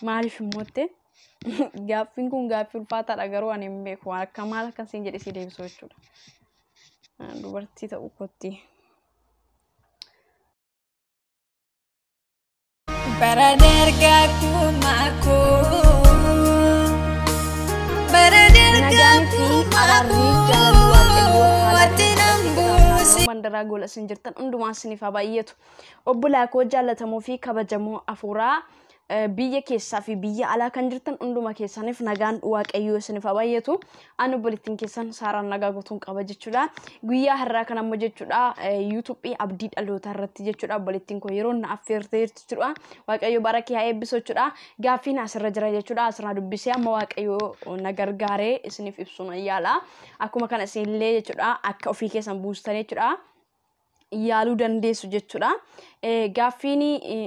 Maaliif immoo gaaffiin kun gaaffii ulfaataadha garuu ani hin beeku akka maal akkasiin jedhe si deebisu jechuudha. Dubartii ta'uu kootti. Bara dargaggummaa koo bara Nagaan fi araarri jaalalli waaqayyoo haala ati nan buuse. Mandaraa gola isin jirtan hundumaa isiniif haa baay'atu. Obbolaa koo jaallatamoo fi kabajamoo afuuraa biyya keessaa fi biyya alaa kan jirtan hunduma keessaniif nagaan waaqayyoo isiniif haa baay'atu. Ani obboleettiin keessan Saaraan nagaa guutuun qaba jechuudha. Guyyaa har'aa kan ammoo jechuudha yuutuubii abdii dhalootaa irratti jechuudha obboleettiin koo yeroo na affeertee jirtu jechuudha. Waaqayyo bara kee haa eebbisu jechuudha. Gaaffiin asirra jira jechuudha. Asirraa dubbisee amma waaqayyo na gargaaree isiniif ibsuun yaala. Akkuma kana isinillee jechuudha akka ofii keessan buustan jechuudha. Yaaluu dandeessu jechuudha. Gaaffiin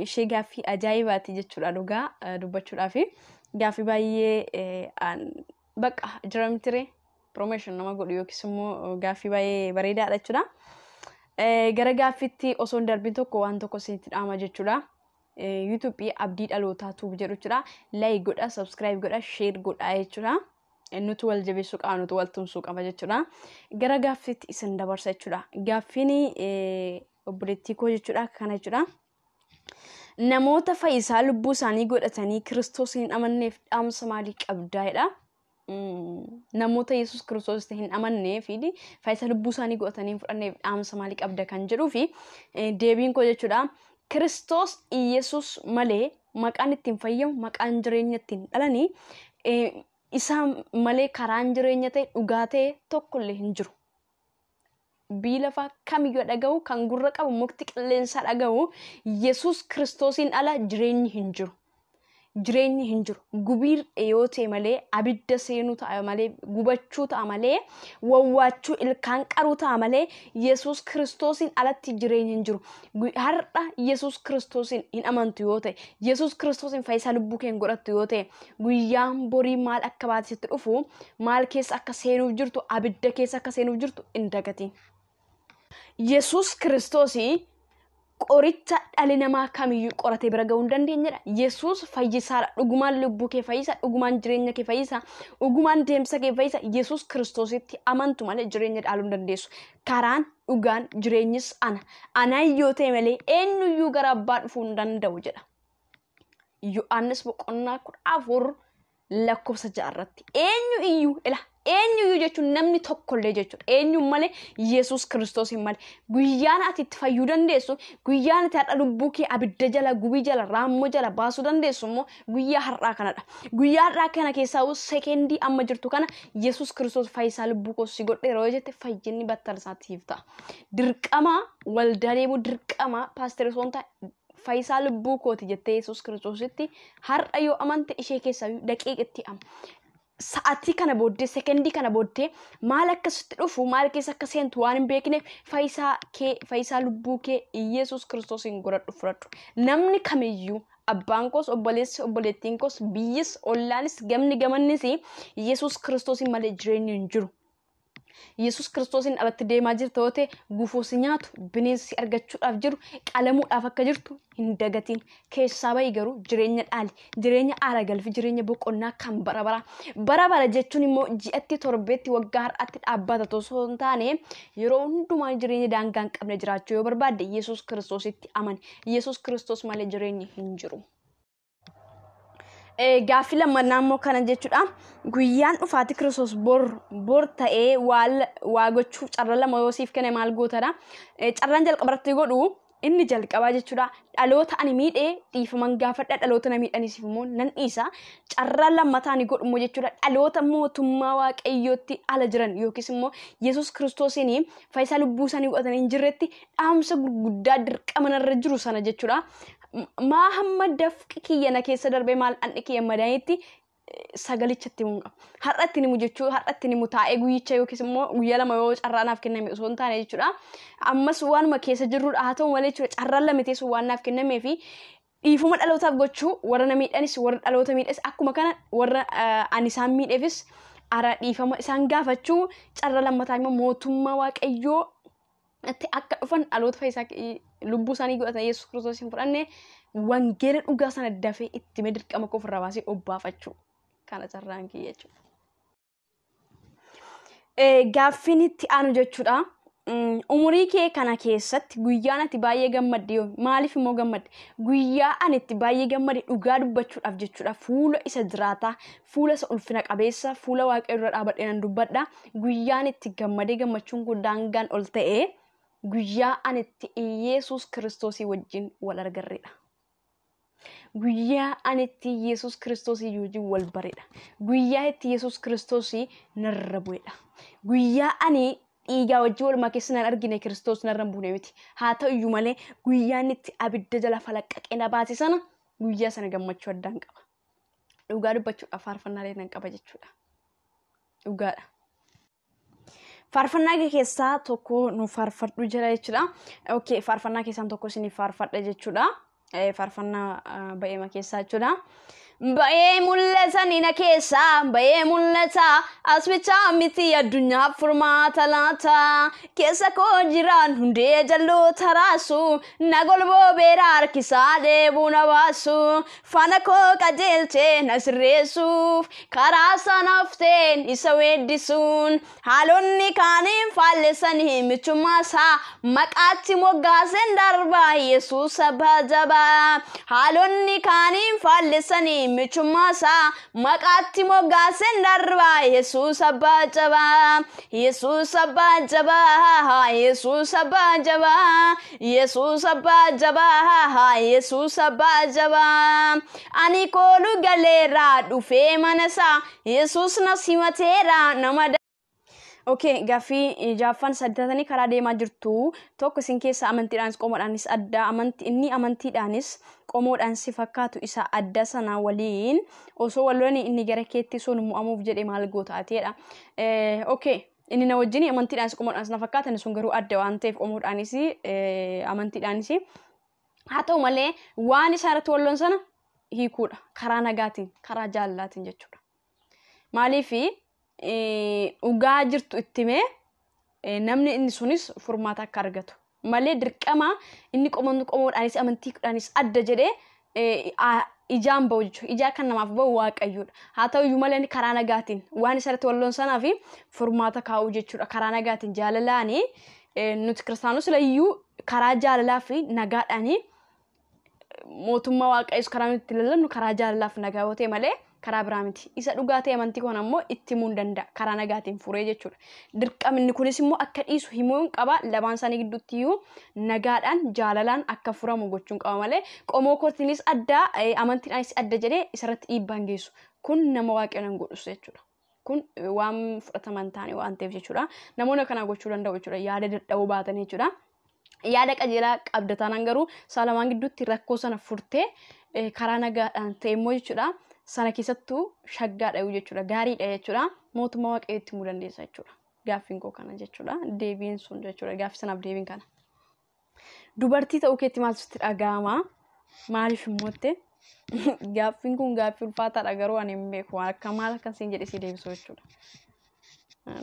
ishee gaaffii ajaa'ibaati jechuudha dhugaa dubbachuudhaaf. Gaaffii baay'ee bakka jiramtire promotion nama godhu yookiis immoo gaaffii baay'ee bareedaadha jechuudha. Gara gaaffiitti osoo hin darbin tokko waan tokko isinitti dhaama jechuudha. YouTube abdii dhalootaa tuub jedhu jechuudha. Like godha, subscribe godha, share godha jechuudha. Nuti wal jabeessuu qaba, nuti wal tumsuu qaba jechuudha. Gara gaaffiitti isin dabarsa jechuudha. Gaaffiin obboleettii koo jechuudha kana jechuudha. Namoota fayyisaa lubbuu isaanii godhatanii Kiristoos hin amanneef dhaamsa maalii qabdaa jedha. Namoota Yesuus Kiristoos hin amannee fi fayyisaa lubbuu isaanii godhatanii hin fudhanneef dhaamsa maalii qabda kan jedhuu fi deebiin koo jechuudha. Kiristoos Yesuus malee maqaan ittiin fayyamu, maqaan jireenya ittiin dhalanii isa malee karaan jireenya ta'e dhugaa ta'e tokkollee hin jiru. Biyyi lafaa kamiyyuu dhaga'u kan gurra qabu mukti qilleensaa dhaga'u Yesuus Kiristoosiin ala jireenyi hin jiru. Jireenyi hin jiru. Gubiir yoo ta'e malee abidda seenuu ta'a malee gubachuu ta'a malee wawwaachuu ilkaan qaruu ta'a malee Yesuus Kiristoosiin alatti jireenyi hin jiru. Har'a Yesuus Kiristoosiin hin amantu yoo ta'e Yesuus Kiristoosiin fayyisaa lubbuu kee hin godhattu yoo ta'e guyyaan borii maal akka baatisetti dhufu maal keessa akka seenuuf jirtu abidda keessa akka seenuuf jirtu hin dagatiin. Yesuus Kiristoosii qoricha dhalli namaa kamiyyuu qoratee bira ga'uu hin dandeenyedha. Yesuus fayyisaadha. Dhugumaan lubbuu kee fayyisa, dhugumaan jireenya kee fayyisa, dhugumaan deemsa kee fayyisa. Yesuus Kiristoositti amantu malee jireenya dhaaluu hin dandeessu. Karaan dhugaan jireenyis ana. Anaan yoo ta'e malee eenyuyyuu gara abbaa dhufuu hin danda'u jedha. Yohaannis boqonnaa 14 lakkoofsa 6 irratti. Eenyu iyyuu ila eenyuyyuu jechuun namni tokkollee jechuudha. Eenyuun malee Yesuus Kiristoosiin malee. Guyyaan ati itti fayyuu dandeessu, guyyaan ati har'a lubbuu kee abidda jala, gubii jala, raammoo jala baasuu dandeessu immoo guyyaa har'aa kanadha. Guyyaa har'aa kana keessaa sekendii amma jirtu kana Yesuus Kiristoos fayyisaa lubbuu koo si godheera yoo jette fayyinni battala isaatiif ta'a. Dirqama waldaa deemuu, dirqama paasterii osoo hin taane fayyisaa lubbuu kooti jettee Yesuus Kiristoositti har'a yoo amante ishee keessaa daqiiqatti amma. Sa'aatii kana booddee, sekendii kana booddee maal akkasitti dhufu, maal keessa akka seentu waan hin beekneef fayyisaa kee, fayyisaa lubbuu kee Yesuus Kiristoosiin godhadhu fudhadhu. Namni kamiyyuu abbaan koos, obboleessi, obboleettiin koos, biyyis, ollaanis, gamni gamannis Yesuus Kiristoosiin malee jireenyi hin jiru. Yesuus Kiristoosiin alatti deemaa jirta yoo ta'e gufuu si nyaatu, bineensi argachuudhaaf jiru, qalamuudhaaf akka jirtu hin dagatiin. Keessaa bahi garuu jireenya dhaali, jireenya aara galfi, jireenya boqonnaa kan bara bara. Bara bara jechuun immoo ji'atti torbeetti waggaa har'aatti dhaabbata osoo hin taane yeroo hundumaa jireenya daangaa hin qabne jiraachuu yoo barbaadde Yesuus Kiristoositti amani. Yesuus Kiristoos malee jireenyi hin jiru. Gaaffii lammaffaa immoo kana jechuudha. Guyyaan dhufaatii Kiristoos bor ta'ee waa gochuuf carraa lama yoo siif kenne maal gootadha? Carraan jalqaba irratti godhu inni jalqabaa jechuudha. Dhaloota ani miidhee dhiifaman gaafadha. Dhaloota na miidhaniif immoo nan dhiisa. Carraan lammataa ani godhu immoo jechuudha. Dhaloota mootummaa waaqayyootti ala jiran yookiis immoo Yesuus Kiristoosiin fayyisaa lubbuu isaanii godhatanii hin jirretti dhaamsa gurguddaa dirqama narra jiru sana jechuudha. Maa hamma dafqi kiyya na keessa darbee maal dhandhi kiyya madaa'etti sagalichatti himuu qaba. Har'atti himu jechuu har'atti himu taa'ee guyyicha yookiis immoo guyyaa lama yoo carraa naaf kenname osoo hin taane jechuudha. Ammas waanuma keessa jirrudha haa ta'u malee jechuudha carraan lama teessu waan naaf kennamee fi dhiifama dhalootaaf gochuu warra na miidhanis warra dhaloota miidhanis akkuma kana warra ani isaan miidheefis ara dhiifama isaan gaafachuu carraa lammataa immoo mootummaa waaqayyoo itti akka dhufan dhaloota fayyisaa lubbuu isaanii godhatan Yesuus Kiristoos hin fudhanne Wangeela dhugaa sana dafee itti himee dirqama koo ofirraa baasee obbaafachuu. Kana carraan kiyya jechuudha. Gaaffiin itti aanu jechuudha. Umurii kee kana keessatti guyyaan ati baay'ee gammadde yoomi? Maaliif immoo gammadde? Guyyaa ani itti baay'ee gammade dhugaa dubbachuudhaaf jechuudha. Fuula isa jiraataa, fuula isa ulfina qabeessa, fuula Waaqayyoo dura dhaabadhee nan dubbadha. Guyyaan itti gammadee gammachuun kun daangaan ol ta'e guyyaa ani itti Iyeesuus Kiristoosii wajjin wal argarredha. Guyyaa ani itti Yesuus Kiristoosii wajjin wal baredha. Guyyaa itti Yesuus Kiristoosii narra bu'edha. Guyyaa ani dhiigaa wajjin walumaa keessa nan argine Kiristoos narra hin buune miti. Haa ta'u iyyuu malee guyyaa inni itti abidda jala falaqqaqee na baase sana guyyaa sana gammachuu addaan qaba. Dhugaa dubbachuudhaaf faarfannaalee nan qaba jechuudha. Dhugaadha. Faarfannaa kee keessaa tokko nu faarfadhu jira jechuudha. Okay, faarfannaa keessaan tokko isiniif faarfadha jechuudha. Faarfannaa ba'eema keessaa jechuudha. Ba'ee mul'ata ni na keessaa, ba'ee mul'ata as bichaa miti addunyaaf furmaata laata. Keessa koo jiraan hundee jalloota raasu, na golboo beera harkisaa dheebuu na baasu. Faana koo qajeelchee na sirreessuuf, karaa sanafteen isa weeddisuun. Haalonni kaaniin faallessanii michummaa isaa maqaatti moggaaseen darbaa Yesuus abbaa jabaa. Haalonni kaaniin faallessanii michummaa isaa maqaatti moggaaseen darbaa Yesuus abbaa jabaa. Yesuus abbaa jabaa. Yesuus abbaa jabaa. Yesuus abbaa jabaa. Yesuus abbaa jabaa. Ani koolu galeera dhufee mana isaa Yesuus na simateera nama. Okay, gaaffii jaaffaan saddeetanii karaa deemaa jirtu tokko isin keessa amantiidhaanis qomoodhaanis adda amanti inni amantiidhaanis qomoodhaan si fakkaatu isa adda sana waliin osoo wal lolanii inni gara keetti sun mo'amuuf jedhe maal goota ateedha. Okay, inni na wajjin amantiidhaanis qomoodhaanis na fakkaata inni sun garuu adda waan ta'eef qomoodhaanis amantiidhaanis haa ta'u malee waan isaan irratti wal lolan sana hiikuudha karaa nagaatiin karaa jaalalaatiin jechuudha. Maaliifi dhugaa jirtu itti himee namni inni sunis furmaata akka argatu malee dirqama inni qomoon qomoodhaanis amantiidhaanis adda jedhee ijaan bahu jechuudha. Ijaa kan namaaf bahu Waaqayyoodha. Haa ta'u iyyuu malee inni karaa nagaatiin waan isa irratti wal lolan sanaa fi furmaata kaa'uu jechuudha. Karaa nagaatiin jaalalaanii nuti kiristaanota iyyuu karaa jaalalaa fi nagaadhaanii mootummaa Waaqayyoos karaa nuti itti lallabnu karaa jaalalaa fi nagaa yoo ta'e malee karaa biraa miti. Isa dhugaa ta'e amantii kun ammoo itti himuu hin danda'a. Karaa nagaatiin furee jechuudha. Dirqamni kunis immoo akka dhiisu himuu hin qaba. Lamaan isaanii gidduutti iyyuu nagaadhaan jaalalaan akka furamu gochuun qaba malee qomoo kootiinis adda amantiidhaanis adda jedhee isarratti dhiibbaa hin geessu. Kun nama Waaqayyoon hin godhus jechuudha. Kun waan fudhatama hin taane waan ta'eef jechuudha. Namoonni akkanaa gochuu danda'u jechuudha. Yaada dadhabuu baatan jechuudha. Yaada qajeelaa qabda taanaan garuu isaa lamaan gidduutti rakkoo sana furtee karaa nagaadhaan ta'e immoo jechuudha. Sana keessattuu shaggaadha jechuudha. Gaariidha jechuudha. Mootummaa Waaqayyootti himuu dandeessa jechuudha. Gaaffiin koo kana jechuudha. Deebiin sun jechuudha. Gaaffii sanaaf deebiin kana. Dubartii ta'uu keetti maaltu sitti dhaga'ama? Maaliif immoo gaaffiin kun gaaffii ulfaataadha garuu ani hin beeku. Akka maal akkan siin jedhee si deebisu jechuudha.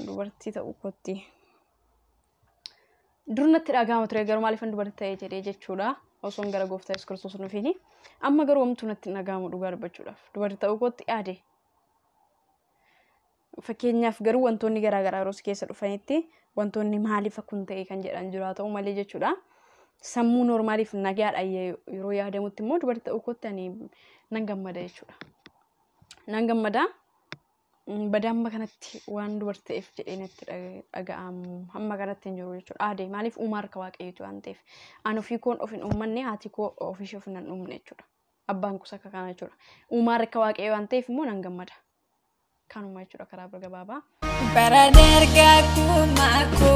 Dubartii ta'uu kootti. Dur natti dhaga'ama ture garuu maaliifan dubartii ta'e jedhee jechuudha. Osoon gara gooftaa Yesuus Kiristoos hin dhufiini. Amma garuu homtuu natti hin dhaga'amu dhugaa dubbachuudhaaf. Dubartii ta'uu kootti yaade. Fakkeenyaaf garuu wantoonni garaagaraa yeroo si keessa dhufanitti wantoonni maaliif akkun ta'e kan jedhan jiru haa ta'u malee jechuudha. Sammuu normaaliif nagaadha yeroo yaadamutti immoo dubartii ta'uu kootti ani nan gammada jechuudha. Nan gammada. Bada amma kanatti waan dubartii ta'eef jedhee natti dhaga'amu hamma kanatti hin jiru jechuudha. Aadee maaliif uumaa harka Waaqayyooti waan ta'eef. Ani ofii koon of hin uummanne haati koo ofiishee of hin uumne jechuudha. Abbaan koos akka kana jechuudha. Uumaa harka Waaqayyoo waan ta'eef immoo nan gammada. Kanuma jechuudha karaa bira gabaabaa. Bara dargaggummaa koo.